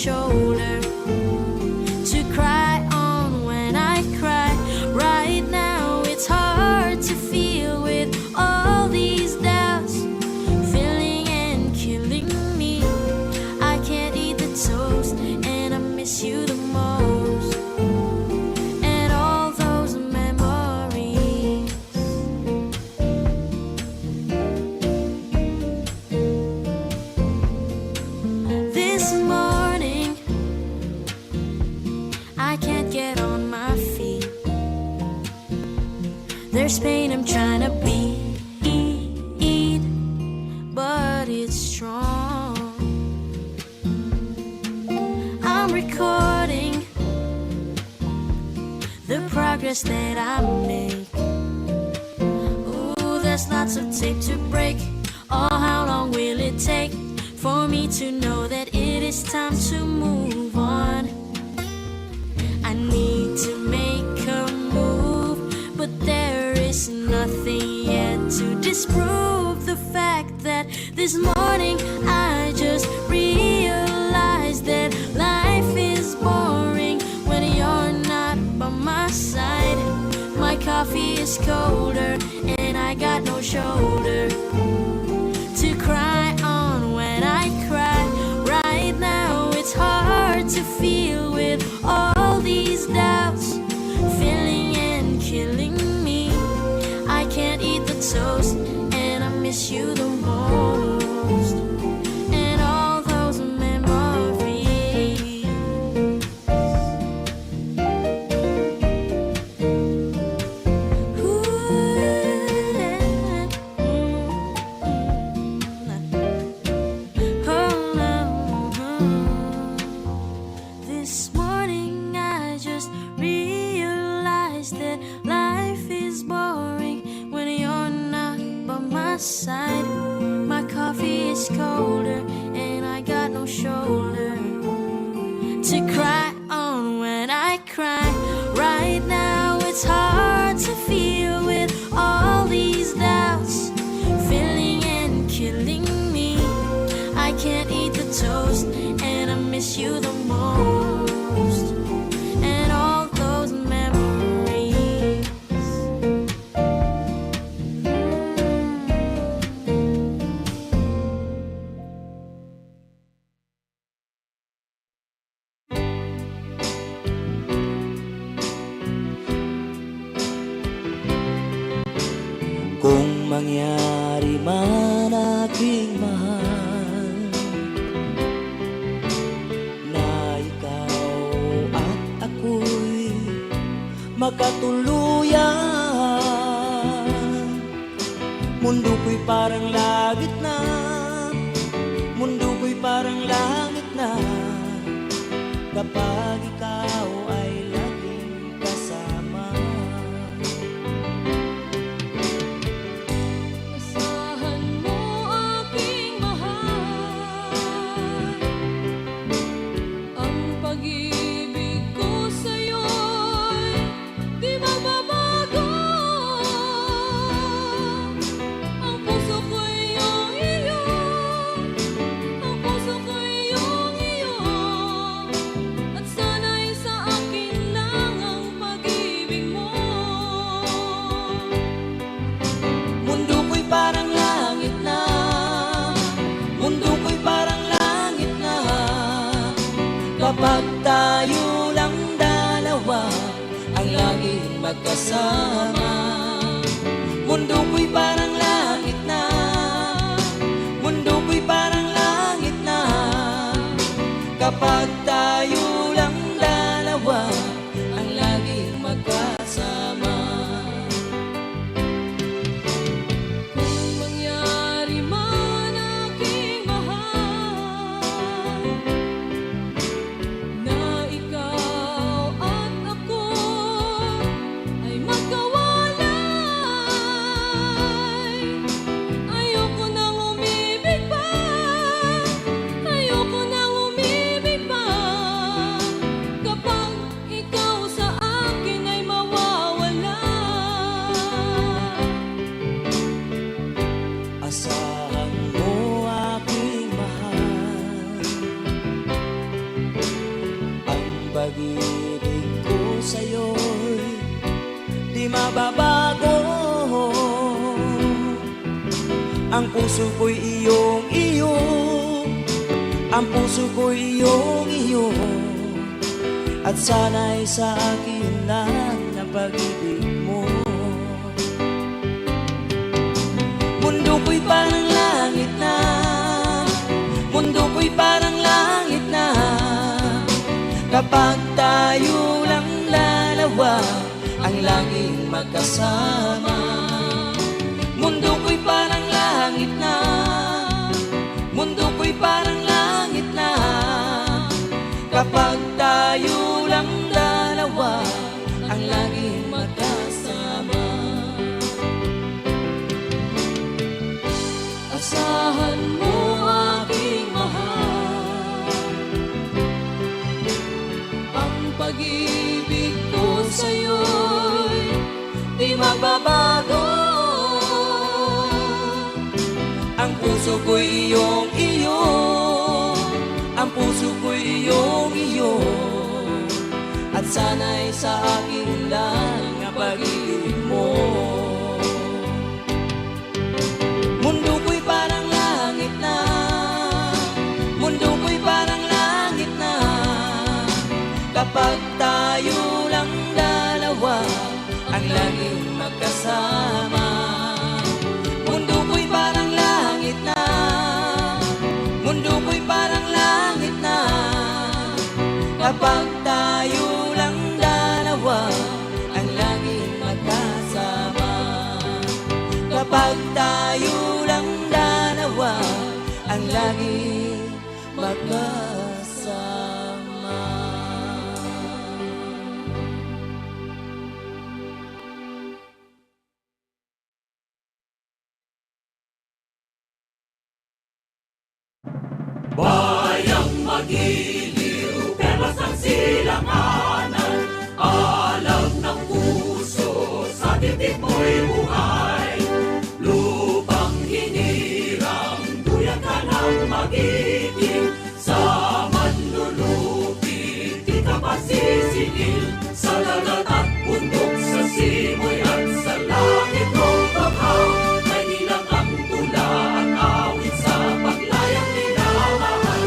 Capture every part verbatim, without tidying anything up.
shoulder to cry on when I cry. Right now it's hard to feel with all these doubts filling and killing me. I can't eat the toast and I miss you the most. And all those memories. This morning, I can't get on my feet. There's pain I'm trying to beat, but it's strong. I'm recording the progress that I make. Ooh, there's lots of tape to break. Oh, how long will it take for me to know that it is time to move on? I need to make a move, but there is nothing yet to disprove the fact that this morning I just realized that life is boring when you're not by my side. My coffee is colder and I got no shoulder to cry on when I cry. Right now it's hard to feel with all these doubts filling and killing me. I can't eat the toast and I miss you the most. And all those memories. Ooh, mm, mm, mm. Oh, no. This morning I just realized that life is boring when you're not by my side. My coffee is colder and I got no shoulder to cry on when I cry. Right now it's hard to feel with all these doubts filling and killing me. I can't eat the toast and I miss you the most. And all those memories. Kung mangyari man, aking mahal, na ikaw at ako'y magkatuluyan, mundo ko'y parang langit na, mundo ko'y parang langit na, kapag ikaw ay laging kasama. Asahan mo, aking mahal, ang pag-ibig ko sa'yo'y di magbabago. Ang puso ko'y iyong iyo, ang puso ko'y iyong iyo, at sana'y sa akin lang ang pag-ibig mo. Mundo ko'y parang langit na, mundo ko'y parang langit na, kapag tayo lang dalawa ang laging magkasama. Mundo ko'y parang langit na, mundo ko'y parang langit na, kapag tayo lang dalawa ang laging magkasama. Kung mangyari man, aking mahal, na ikaw at ako ay magkawalay, ayoko nang umibig pa, ayoko nang umibig pa, Pag-ibig ko sa'yo'y di mababago. Ang puso ko'y iyong iyo. Ang puso ko'y iyong iyo. At sana'y sa akin lang ang pag-ibig mo. Mundo ko'y parang langit na. Mundo ko'y parang langit na. Kapag tayo lang dalawa ang laging magkasama. Mundo ko'y parang langit na. Mundo ko'y parang langit na. Kapag tayo lang dalawa ang laging magkasama. Asahan mo, aking mahal, ang pag-ibig ko sa'yo'y di mababago. Ang puso ko'y iyong iyo. Ang puso ko'y iyong iyo. At sana'y sa akin lang ang pag-ibig mo. Mundo ko'y parang langit na. Mundo ko'y parang langit na. Kapag tayo lang dalawa ang laging magkasama. Mundo ko'y parang langit na. Mundo ko'y parang langit na. Kapag tayo lang dalawa ang laging magkasama. Kapag tayo lang dalawa ang laging magkasama. Bayang magiliw, perlas ang silanganan, alam ng puso, sa dibdib mo'y buhay. Lupang hinirang, duyan ka ng magiting, sa manlulupi, di ka pagsisiil. Sa dagat at bundok, sa simoy at sa langit, o baha, may ilang ang tula at awit sa paglayang minamahal.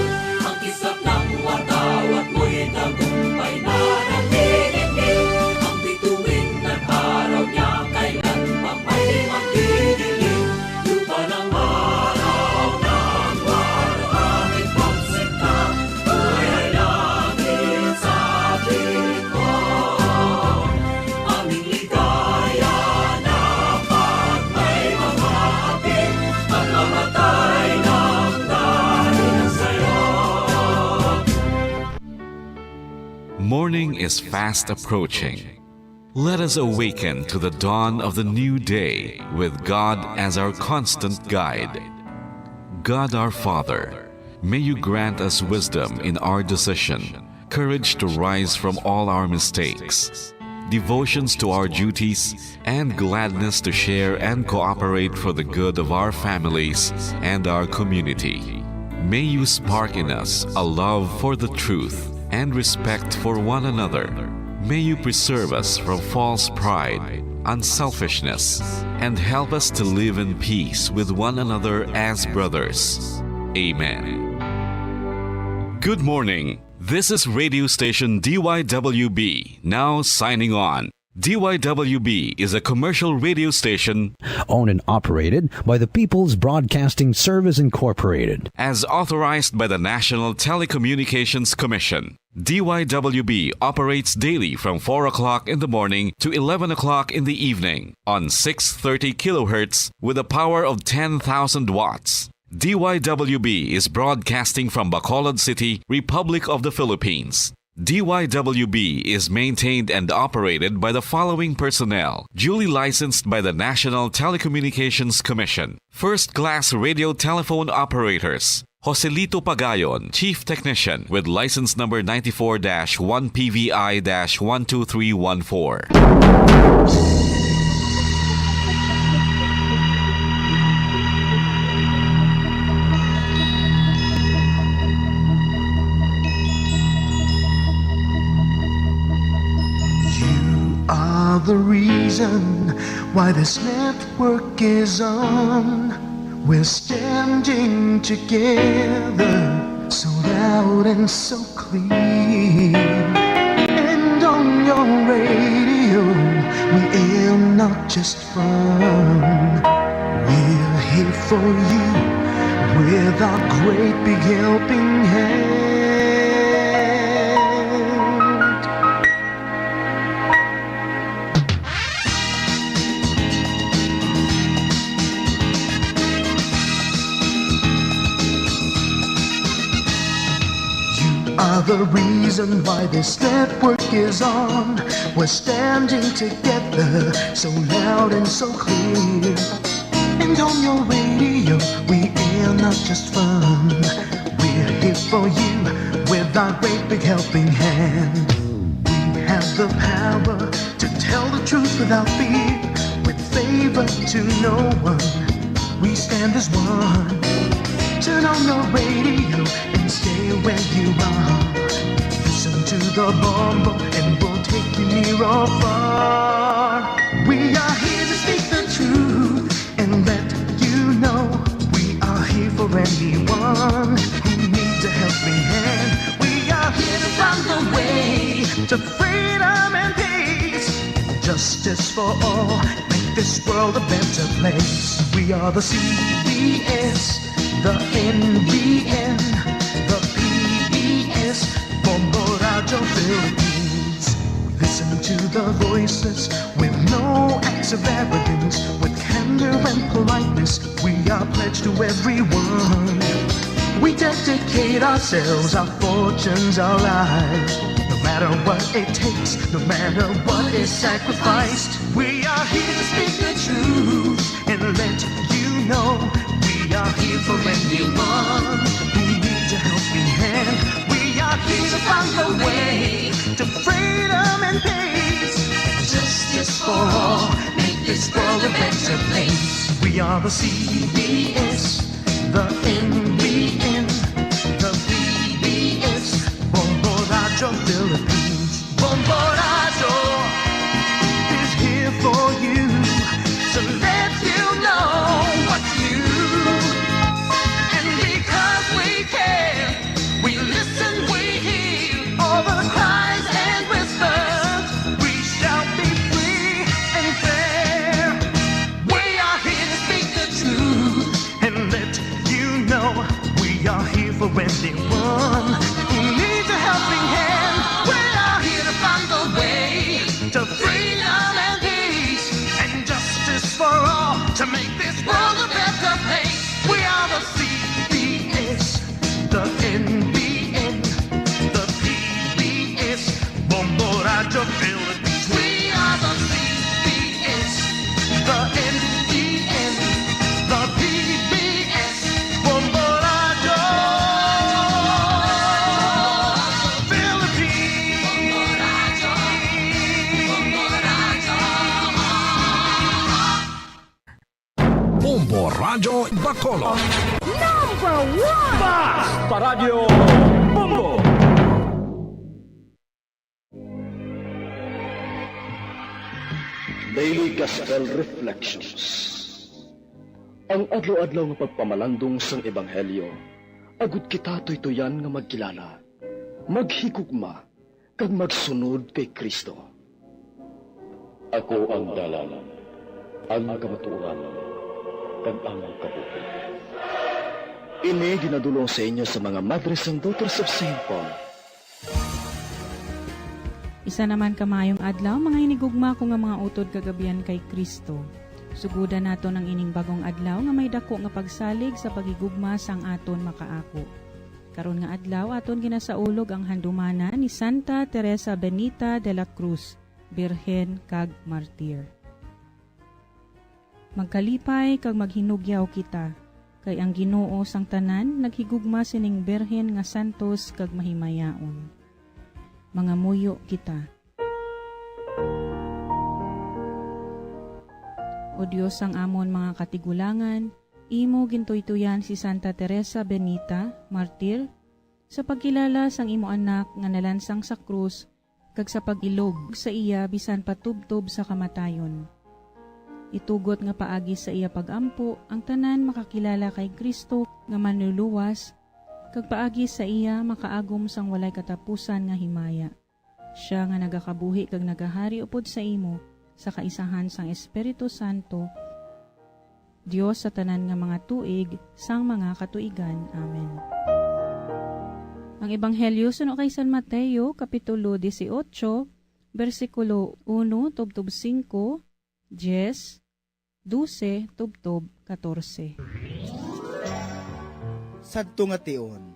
Ang kislap ng watawat mo'y tagumpay na nanginginig. Ang bituin at araw niya kailan pa may magdidilim. Lupa ng maraw ng walo, aming pagsinta, buhay ay langit sa tingin ko. Aming ligaya na pag may mga hapit, at mamatay ng dahil sa'yo. Morning is fast approaching. Let us awaken to the dawn of the new day with God as our constant guide. God our Father, may you grant us wisdom in our decision, courage to rise from all our mistakes, devotions to our duties, and gladness to share and cooperate for the good of our families and our community. May you spark in us a love for the truth and respect for one another. May you preserve us from false pride, unselfishness, and help us to live in peace with one another as brothers. Amen. Good morning. This is radio station D Y W B, now signing on. D Y W B is a commercial radio station owned and operated by the People's Broadcasting Service Incorporated. As authorized by the National Telecommunications Commission. D Y W B operates daily from four o'clock in the morning to eleven o'clock in the evening on six thirty kilohertz with a power of ten thousand watts. D Y W B is broadcasting from Bacolod City, Republic of the Philippines. D Y W B is maintained and operated by the following personnel, duly licensed by the National Telecommunications Commission. First class radio telephone operators, Joselito Pagayon, Chief Technician, with license number ninety-four dash one P V I dash one two three one four. The reason why this network is on. We're standing together, so loud and so clear. And on your radio, we air not just fun. We're here for you with our great big helping hand. You are the reason why this network is on. We're standing together, so loud and so clear. And on your radio, we air not just fun. We're here for you with our great big helping hand. We have the power to tell the truth without fear, with favor to no one. We stand as one. Turn on your radio and stay where you are. Listen to the Bombo and we'll take you near or far. We are here to speak the truth and let you know we are here for anyone who needs a helping hand. We are here to find the way to freedom and peace, justice for all, make this world a better place. We are the C B S, the N B N, the P B S, Bombo Radio Philippines. We listen to the voices with no acts of arrogance, with candor and politeness. We are pledged to everyone. We dedicate ourselves, our fortunes, our lives. No matter what it takes, no matter what is sacrificed, we are here to speak the truth and let you know we are here for anyone who needs a helping hand. We are here to find the way to freedom and peace. Justice for all, make this world a better place. We are the C B S, the N B N, the P B S, Bombo Radio Philippines. Bombo Radio is here for you to let you know what's new. And because we care, we listen, we hear all the cries and whispers. We shall be free and fair. We are here to speak the truth and let you know we are here for anyone who needs a helping hand. We are here to find the way to freedom and peace and justice for all to make this world a better place. We are the C B S, the N B N, the P B S, Bombo Radio Philippines. We are the C B S, the N B N, the P B S, Bombo Radio Philippines. Bombo Radyo Bacolod. Number one! Mas pa Radyo Bombo! Daily Gospel Reflections. Ang adlaw-adlaw nga pagpamalandong sang ebanghelyo, agud kita tuytuyan nga magkilala, maghigugma, kag magsunod kay Cristo. Ako ang dalan, ang kamatuoran, kag ang kabuhi. Ini ginadul-ong sa inyo sa mga Madres and Daughters of Saint Paul. Isa naman ka maayong adlaw, mga hinigugma ko nga mga utod kag abyan kay Cristo. Sugodan naton ang ining bag-ong adlaw nga may daku nga pagsalig sa paghigugma sang aton makaako. Karon nga adlaw, aton ginasaulog ang handumanan ni Santa Teresa Benita de la Cruz, Birhen kag Martir. Magkalipay kag maghinugyaw kita, kay ang Ginoo sang tanan naghigugma sining birhen nga santos kag mahimayaon. Mangamuyo kita. O Dios sang amon mga katigulangan, imo gintuytoyan si Santa Teresa Benita, martir, sa pagkilala sang imo Anak nga nalansang sa krus kag sa pag-ilog sa iya bisan pa tubtob sa kamatayon. Itugot nga paagi sa iya pag-ampo, ang tanan makakilala kay Cristo nga Manluluwas, kag paagi sa iya makaagom sang walay katapusan nga himaya. Sia nga nagakabuhi kag nagahari upod sa imo, sa kaisahan sang Espiritu Santo, Dios sa tanan nga mga tuig sang mga katuigan. Amen. Ang Ebanghelyo suno kay San Mateo, Kapitulo dieciocho, bersikulo uno tubtob singko, dies, dose tubtob katorse. Sadto nga tion,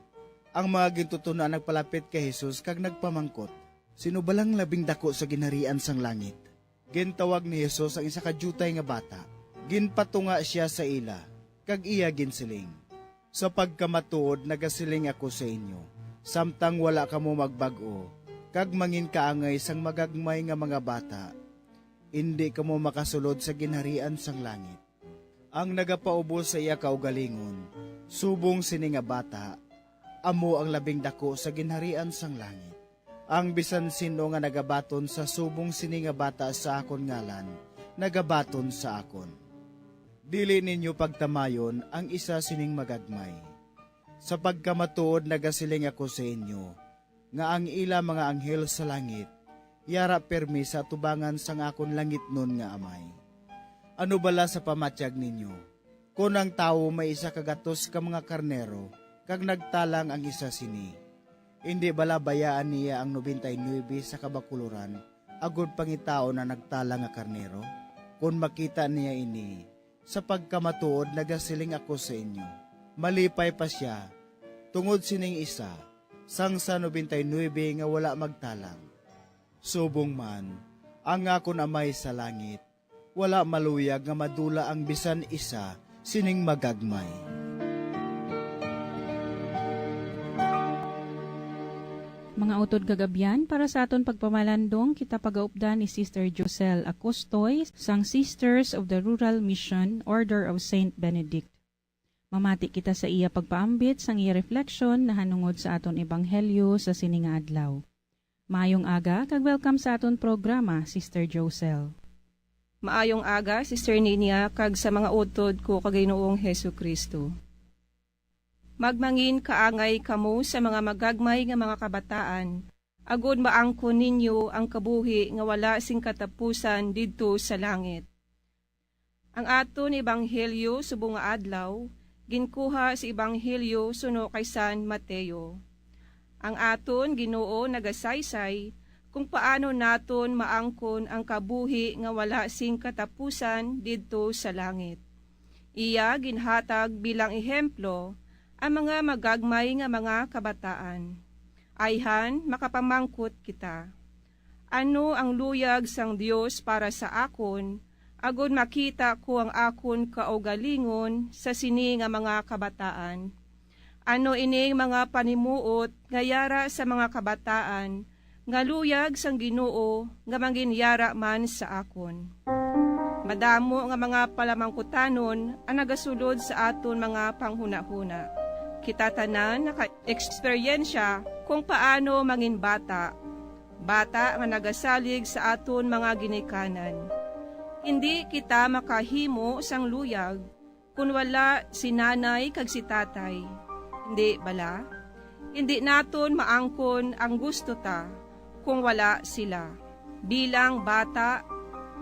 ang mga gintuton-an nagpalapit kay Jesus kag nagpamangkot, "Sino bala ang labing daku sa ginharian sang langit?" Gintawag ni Jesus ang isa ka diutay nga bata. Ginpatunga sia sa ila, kag iya ginsiling, "Sa pagkamatuod nagasiling ako sa inyo, samtang wala kamo magbag-o kag manginkaangay sang magagmay nga mga bata, indi kamo makasulod sa ginharian sang langit. Ang nagapaubos sa iya kaugalingon subong sini nga bata, amo ang labing daku sa ginharian sang langit. Ang bisan sin-o nga nagabaton sa subong sini nga bata sa akon ngalan, nagabaton sa akon. Dili ninyo pagtamayon ang isa sining magagmay. Sa pagkamatuod nagasiling ako sa inyo, nga ang ila mga anghel sa langit yara pirmi sa atubangan sang akon langitnon nga Amay. Ano bala sa pamatyag ninyo? Kon ang tawo may isa ka gatos ka mga karnero, kag nagtalang ang isa sini, indi bala bayaan niya ang nobenta y nuebe sa kabakuloran agod pangitaon ang nagtalang nga karnero? Kon makita niya ini, sa pagkamatuod nagasiling ako sa inyo, malipay pa sia tungod sining isa sang sa nobenta y nuebe nga wala magtalang. Subong man, ang akon Amay sa langit wala maluyag nga madula ang bisan isa sining magagmay." Mga utod kag abyan, para sa aton pagpamalandong, kita pagaupdan ni Sister Josel Acostoy sang Sisters of the Rural Mission Order of Saint Benedict. Mamati kita sa iya pagpaambit sang iya refleksyon nahanungod sa aton ebanghelyo sa sini nga adlaw. Maayong aga kag welcome sa aton programa, Sister Josel. Maayong aga, Sister Ninia, kag sa mga utod ko kag Ginoong Jesu-Cristo. Magmangin kaangay kamo sa mga magagmay nga mga kabataan, agod maangkon ninyo ang kabuhi nga wala sing katapusan didto sa langit. Ang aton ebanghelyo subong nga adlaw ginkuha sa ebanghelyo suno kay San Mateo. Ang aton Ginoo nagasaysay kung paano naton maangkon ang kabuhi nga wala sing katapusan didto sa langit. Iya ginhatag bilang ehemplo ang mga magagmay nga mga kabataan. Ayhan, makapamangkot kita, "Ano ang luyag sang Dios para sa akon, agod makita ko ang akon kaugalingon sa sini nga mga kabataan? Ano ining mga panimuot nga yara sa mga kabataan nga luyag sang Ginoo nga manginyara man sa akon?" Madamo nga mga palamangkutanon ang nagasulod sa aton mga panghunahuna. Kita tanan naka-eksperyensya kung paano mangin bata, bata nga nagasalig sa aton mga ginikanan. Hindi kita makahimo sang luyag kon wala si nanay kag si tatay. Hindi bala? Hindi naton maangkon ang gusto ta kung wala sila. Bilang bata,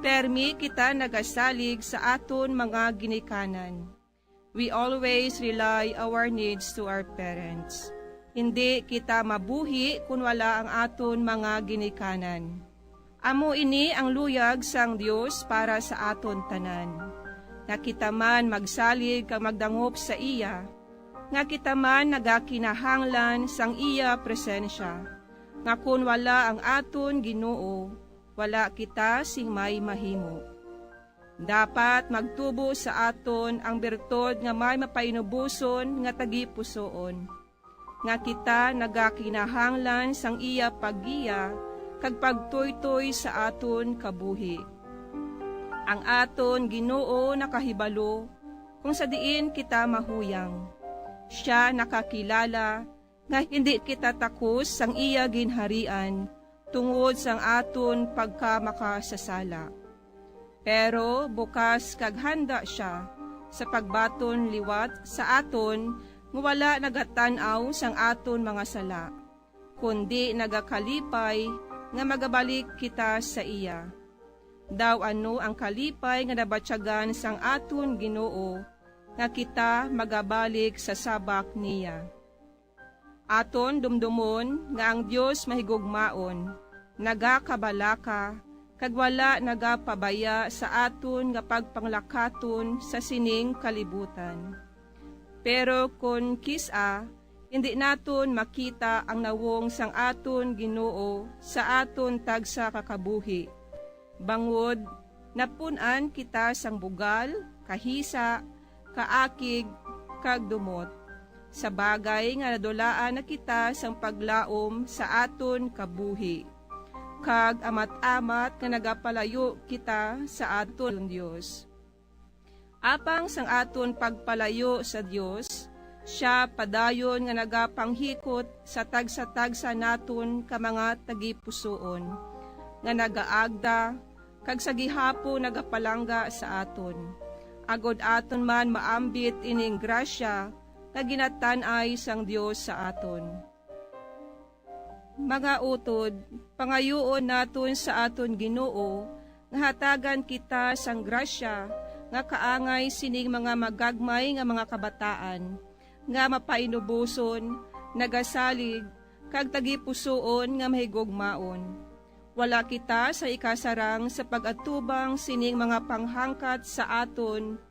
permi kita nagasalig sa aton mga ginikanan. We always rely our needs to our parents. Hindi kita mabuhi kon wala ang aton mga ginikanan. Amo ini ang luyag sang Dios para sa aton tanan, nga kita man magsalig kag magdangop sa iya, nga kita man nagakinahanglan sang iya presensya, nga kon wala ang aton Ginoo, wala kita sing may mahimo. Dapat magtubo sa aton ang birtud nga may mapainuboson nga tagipusoon, nga kita nagakinahanglan sang iya paggiya kag pagtuytoy sa aton kabuhi. Ang aton Ginoo nakahibalo kung sa diin kita mahuyang. Sia nakakilala nga hindi kita takos sang iya ginharian tungod sang aton pagkamakasasala. Pero bukas kag handa sia sa pagbaton liwat sa aton nga wala nagatan-aw sang aton mga sala, kundi nagakalipay nga magabalik kita sa iya. Daw ano ang kalipay nga nabatyagan sang aton Ginoo nga kita magabalik sa sabak niya. Aton dumdomon nga ang Dios mahigugmaon, nagakabalaka, kag wala nagapabaya sa aton nga pagpanglakaton sa sining kalibutan. Pero kon kis-a, hindi naton makita ang nawong sang aton Ginoo sa aton tagsa ka kabuhi, bangod napun-an kita sang bugal, kahisa, kaakig, kag dumot, sa bagay nga nadulaan na kita sang paglaom sa aton kabuhi, kag amat-amat nga nagapalayo kita sa aton Dios. Apang sang aton pagpalayo sa Dios, sia padayon nga nagapanghikot sa tagsa-tagsa naton ka mga tagipusoon, nga nagaagda kag sa gihapon nagapalangga sa aton, agod aton man maambit ining grasya nga ginatan-ay sang Dios sa aton. Mga utod, pangayuon naton sa aton Ginoo nga hatagan kita sang grasya nga kaangay sining mga magagmay nga mga kabataan nga mapainuboson, nagasalig, kag tagipusoon nga mahigugmaon. Wala kita sa ikasarang sa pag-atubang sining mga panghangkat sa aton,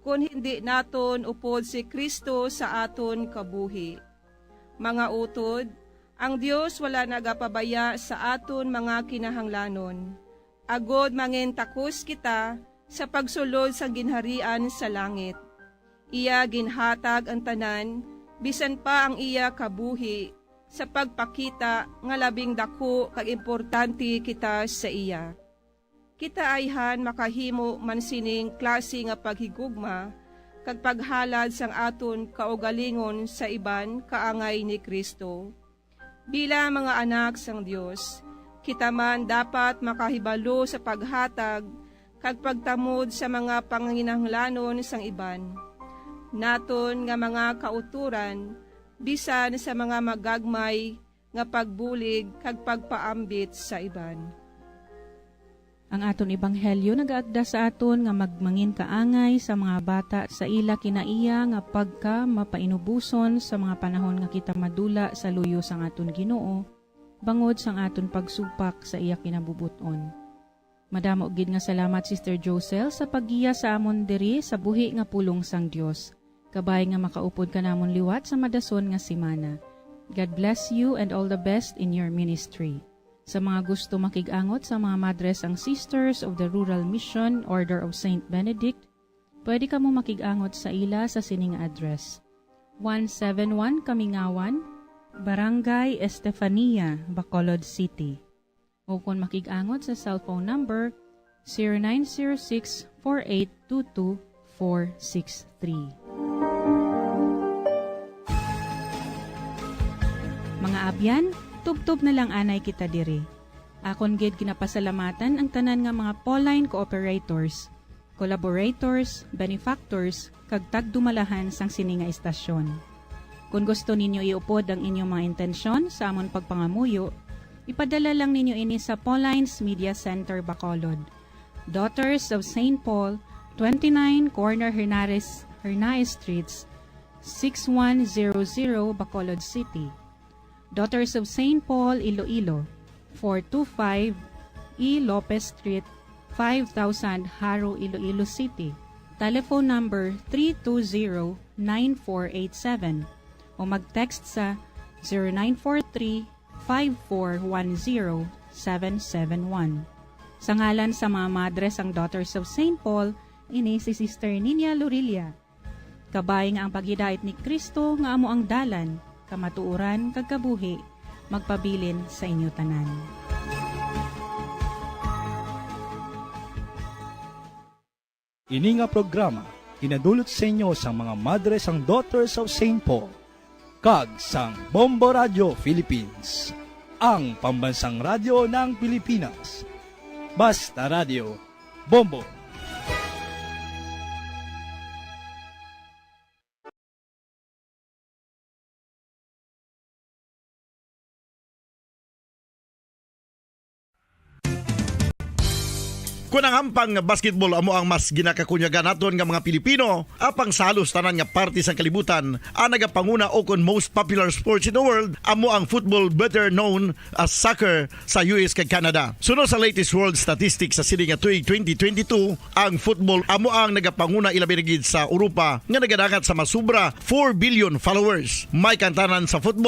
kon hindi naton upod si Cristo sa aton kabuhi. Mga utod, ang Dios wala nagapabaya sa aton mga kinahanglanon, agod mangintakos kita sa pagsulod sang ginharian sa langit. Iya ginhatag ang tanan, bisan pa ang iya kabuhi, sa pagpakita nga labing daku kag importante kita sa iya. Kita ayhan makahimo man sining klase nga paghigugma kag paghalad sang aton kaugalingon sa iban kaangay ni Cristo. Bilang mga anak sang Dios, kita man dapat makahibalo sa paghatag kag pagtamod sa mga panginahanglanon sang iban. Naton nga mga kautoran, bisan sa mga magagmay nga pagbulig kag pagpaambit sa iban. Ang aton ebanghelyo nagaagda sa aton nga magmangin kaangay sa mga bata sa ila kinaiya nga pagka mapainuboson sa mga panahon nga kita madula sa luyo sang aton Ginoo, bangod sang aton pagsupak sa iya kinabubot-on. Madamo gid nga salamat, Sister Josel, sa paggiya sa amon diri sa buhi nga pulong sang Dios. Kabay nga makaupod ka namon liwat sa madason nga semana. God bless you and all the best in your ministry. Sa mga gusto makig-angot sa mga madres ang Sisters of the Rural Mission Order of Saint Benedict, pwede kamo makig-angot sa ila sa sining address: one seven one Kamingawan, Barangay Estefania, Bacolod City. O kon makig-angot sa cellphone number, zero nine zero six four eight two two four six three. Mga abyan, tubtob na lang anay kita diri. Akon gid ginapasalamatan ang tanan nga mga Pauline cooperators, collaborators, benefactors, kag tagdumalahan sang sini nga istasyon. Kon gusto ninyo iupod ang inyong mga intensyon sa amon pagpangamuyo, ipadala lang ninyo ini sa Pauline's Media Center, Bacolod, Daughters of Saint Paul, twenty-nine Corner Hernares, Hernaez Streets, six one zero zero, Bacolod City. Daughters of Saint Paul, Iloilo, four two five E Lopez Street, five thousand, Jaro, Iloilo City. Telephone number three two zero nine four eight seven o mag-text sa zero nine four three five four one zero seven seven one. Sa ngalan sa mga madre sang Daughters of Saint Paul, ini si Sister Ninia Lorilla. Kabay nga ang paghidait ni Cristo nga amo ang dalan, kamatuoran, kag kabuhi, magpabilin sa inyo tanan. Ini nga programa ginadulot sa inyo sang mga madre sang Daughters of Saint Paul kag sang Bombo Radio Philippines. Ang pambansang radyo ng Pilipinas. Basta Radyo, Bombo. Kon ang hampang nga basketball amo ang mas ginakakunyagan naton nga mga Pilipino, apang sa halos tanan nga parte sang kalibutan, ang nagapanguna o kon most popular sports in the world amo ang football, better known as soccer, sa U S kag Canada. Suno sa latest world statistics sa sini nga tuig twenty twenty-two, ang football amo ang nagapanguna, ilabi na gid sa Europa, nga nagadangat sa masubra four billion followers. May kantanan sa football